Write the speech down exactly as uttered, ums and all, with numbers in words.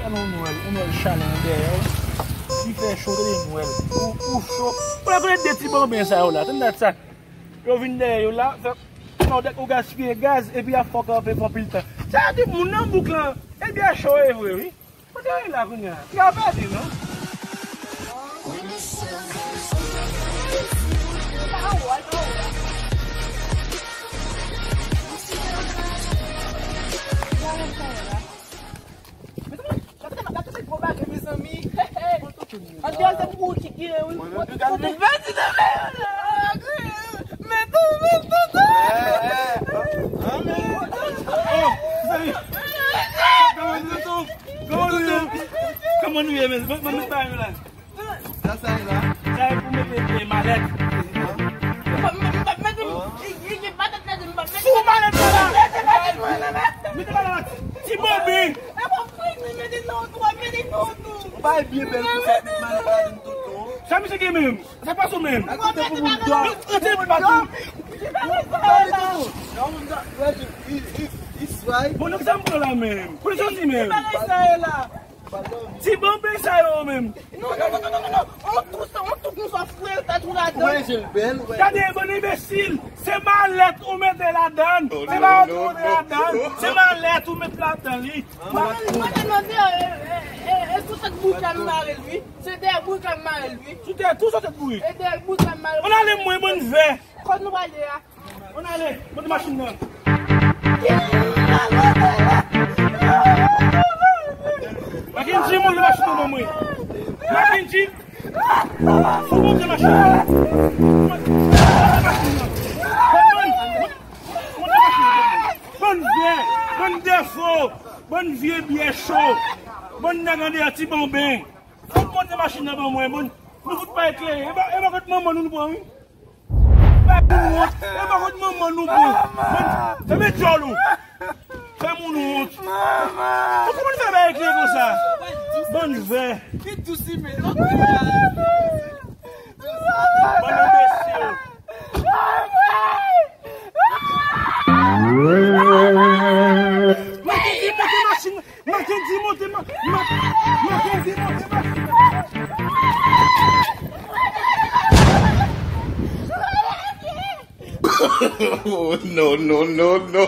Tande yon nwèl, yon nwèl chalè nan dèyè w. Li fè cho, tande yon nwèl. Ou, ou cho. Ou la konnen de ti banben sa yo la, tande dat sa. Yo vin dèyè yo la, fè, non, dèk ou gaspiye gaz, epi ap fè w kanpe pou anpil tan. Sa di moun nan bouk lan, ebyen cho e vre, wi. Kote yo ye la kounye a? Yo pèdi, non? Mezanmi, gade se pou ou ki gen, wi. Mwen menm tou, gade. Men tou, men tou, tou. Oh, salut. Kòman nou ye? Kòman nou ye, men? Ban, ban, ban, ban, la. Sa, sa e la? Sa e pou mete, e, malèt. M p ap mete, m p ap mete, m p ap mete. Sou malèt la la! Mete malèt la! Ti Bobby! E bon, frè, mete nan tou, mete nan tou. Ou pa byen bèl pou sa, met malèt la ladan tonton. Sa misye gen menm? Sa pa sou menm? Kote pou moun dò? Rete pou baton. Bon, nèg sa m pran la menm. Pou li soti menm. Ti banben sa yo menm. Non, non, non, non, non, non. On tou sa, on tout nou sa fre, tèt ou ladan. Ou wè jel bèl, ou wè. Gade, bann enbesil. Se malèt ou mete ladan. Se malèt ou mete ladan. Se malèt ou mete ladan li. Mwen, mwen te mande, e, e, e, e sou tèt bourik la m mare l, wi. Se dèyè bourik la m mare l, wi. Sou tèt ou, sou tèt bourik? E dèyè bourik la m mare l. On ale mwen, bann vè. Kot nou prale a? On ale, monte machin nan. Mackendy, monte machin nan ban mwen. Mackendy, fò monte machin nan. Monte machin nan. Monte machin nan. Bann vè, bann defo, bann vye byè cho, bann nèg andeyò ti banben. Fò monte machin nan ban mwen, bann, nou fout pa eklere. E pa, e pa kot manman nou nou pran, wi. Bay moun wont. E pa kot manman nou pran. Bann, fèmen djòl ou. Fè moun wont. Manman! Ou kòman fè bay eklere konsa? Bann vè. Ki dous li men. Bann enbesil. Mackendy, monte machin. Mackendy, monte ma-, ma-, Mackendy, monte machin. Oh, no, no, no, no.